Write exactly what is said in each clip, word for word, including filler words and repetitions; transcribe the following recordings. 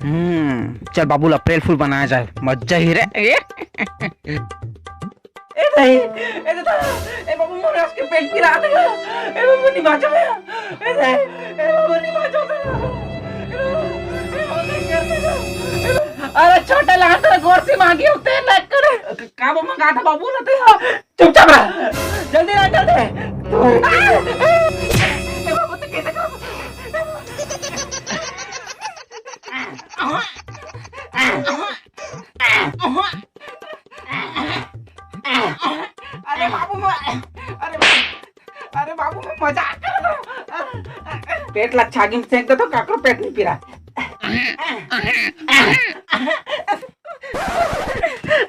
हम्म, चल बाबू, अप्रैल फूल बनाया जाए, मजा ही रे। ए, ए नहीं, ए दादा, ए बाबू, मोर आज के पेट पिरात हे। ए बाबू, नहीं बाँचो बे। ए नहीं, ए बाबू, नहीं बाँचो बे। ए बाबू, ए बाबू, नहीं कर दे। ए बाबू, अरे छोटे लगा तेरे गोर से मांगी हो, तेल लग कर। का वो मंगा था बाबू ना तेरा? चुपचाप रह, जल्दी रह, जल्दी। ए बाबू, तो कैसे करूँ? अरे बाबू, मैं, अरे, अरे बाबू, मैं मजाक कर रहा हूँ। पेट ला छागी में सेंक दे तो काकरो पेट नहीं पिरा।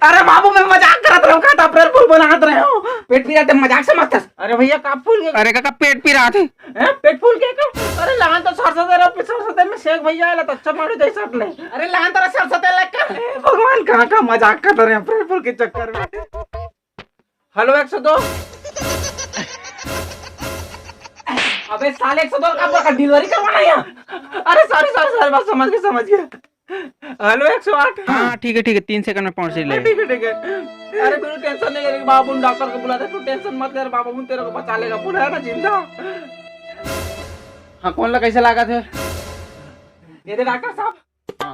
अरे बाबू, मैं मजाक करत रहे हूँ, का तो अप्रैल फूल बनात रहे हूँ। पेट पिरा ते मजाक से मत कर। अरे भैया, का फूल के? अरे काका, पेट पिरात हे। हैं? पेट फूल के का? अरे लहान तो सरसों दे रहा, सरसों दे में सेंक भैया आला तो अच्छा मारू दे सट ले। अरे लहान तो सरसों दे लग का? ए भगवान, कहाँ का मजाक करत रहे हैं अप्रैल फूल के चक्कर में। हेलो, एक सौ दो। अबे साले, एक सौ दो का आपका डिलीवरी करवाना है यहाँ? अरे सॉरी, सॉरी, सॉरी, बस समझ गया, समझ गया। हेलो, एक सौ आठ। हाँ, ठीक है, ठीक है, तीन सेकंड में पहुंच ले। ठीक है, ठीक है। अरे बिल्कुल टेंशन नहीं लेने, बाबू डॉक्टर को बुला दे, तू टेंशन मत ले, बाबू तेरे को बचा लेगा, पूरा है ना जिंदा। हाँ, कौन ला कैसे लागत हे? ये दे डॉक्टर साहब। हाँ।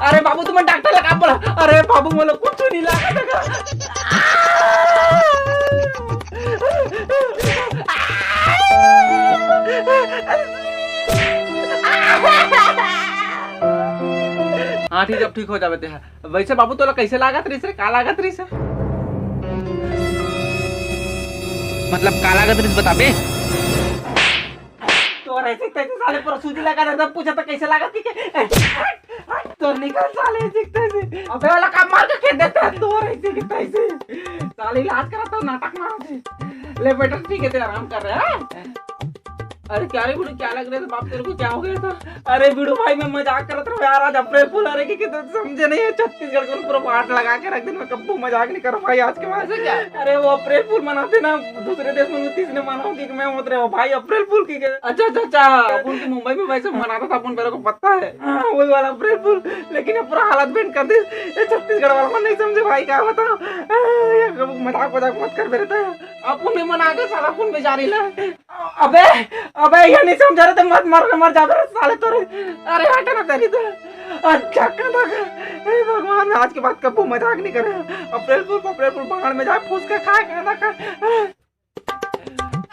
अरे बाबू, तुम डॉक्टर लगा बोला। अरे बाबू, मोला कुछ नहीं लगा। हाँ, ठीक, अब ठीक हो जावे ते। वैसे बाबू, तोला कैसे लागत रहिस रे? का लागत रहिस रे? मतलब, का लागत रहिस, बताबे? तोर ऐसे तैसे साले पूरा सूजी लगा देता, पूछा तो कैसे लागत कि के? हट, हट, तोर निकल साले ऐसे तैसे। अबे वाला काम मार के खेत देता है, तोर ऐसे कि तैसे। साले इलाज करा तो नाटक मार दे। ले बेटा, ठीक है, ते आराम कर रहे हैं। अरे क्या रे बूढ़े, क्या लग रहे थे बाप, तेरे को क्या हो गया था? अरे बिड़ू भाई, मैं मजाक करत रहा यार, आज अप्रैल फूल आ रहे कि, कि तो समझे नहीं है, छत्तीसगढ़ को पूरा बाट लगा के रख दिन, मैं कब्बू मजाक नहीं करूँ भाई आज के बाद। ऐसा क्या? अरे वो अप्रैल फूल मनाते ना दूसरे देश में, तीसरे मनाओ कि मैं होत रहे हो भाई अप्रैल फूल की के। अच्छा, अच्छा, अच्छा, अपन की मुंबई में वैसे मनाता था अपन, मेरे को पता है। हाँ, वही वाला अप्रैल फूल, लेकिन ये पूरा हालत बेंड कर दी। ये छत्तीसगढ़ वाला मन नहीं समझे भाई, क्या बताओ। आ, ये कब मजाक वजाक मत कर मेरे तो। अपन भी मना के साला अपन बेचारी ला। अबे, अबे, ये नहीं समझा रहे तो मत मर, मर जा मेरे साले तोरे। अरे हट ना तेरी तो। अच्छा, का था? हे भगवान, आज के बाद कब्बू मजाक नहीं करे। अप्रैल फूल, अप्रैल फूल, बाहर में जाए, फूस के खाए, खाना खाए।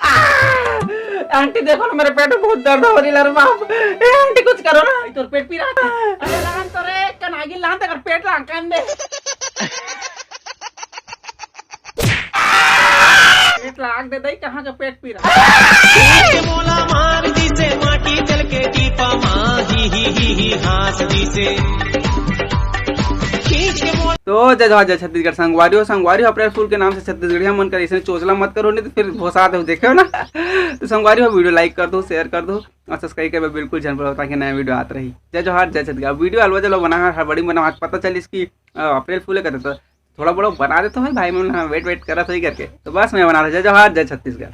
आ! आंटी, देखो ना, मेरे पेट में बहुत दर्द हो रही है, अरे बाप। ए, आंटी, कुछ करो ना। भाई, तोर पेट पी रहा था। अरे, लान तो रे, कनागी लान तक पेट लान कान दे। पेट लाग दे दई, कहाँ का पेट पी रहा? खींच के मोला मार दिसे, माटी चल के टीपा मा, ही, ही, ही, ही, हाँस दिसे। खींच के मोला तो जय जोहार, जय छत्तीसगढ़। संगवारी हो, संगवारी हो, अप्रैल फूल के नाम से छत्तीसगढ़िया मन कर ऐसे चोचला मत करो, नहीं तो फिर भोसा दे, देखो ना। तो संगवारी हो, वीडियो लाइक कर दो, शेयर कर दो और सब्सक्राइब करबे बिल्कुल झन भूलो, ताकि नया वीडियो आत रही। जय जोहार, जय छत्तीसगढ़। वीडियो अलवा जलवा बना, हड़बड़ी बना, आज पता चलिस कि, अ, अप्रैल फूल है कहते, तो थोड़ा बड़ा बना देता हूँ भाई, मैं वेट वेट करा सही करके। तो बस मैं बना रहा, जय जोहार, जय छत्तीसगढ़।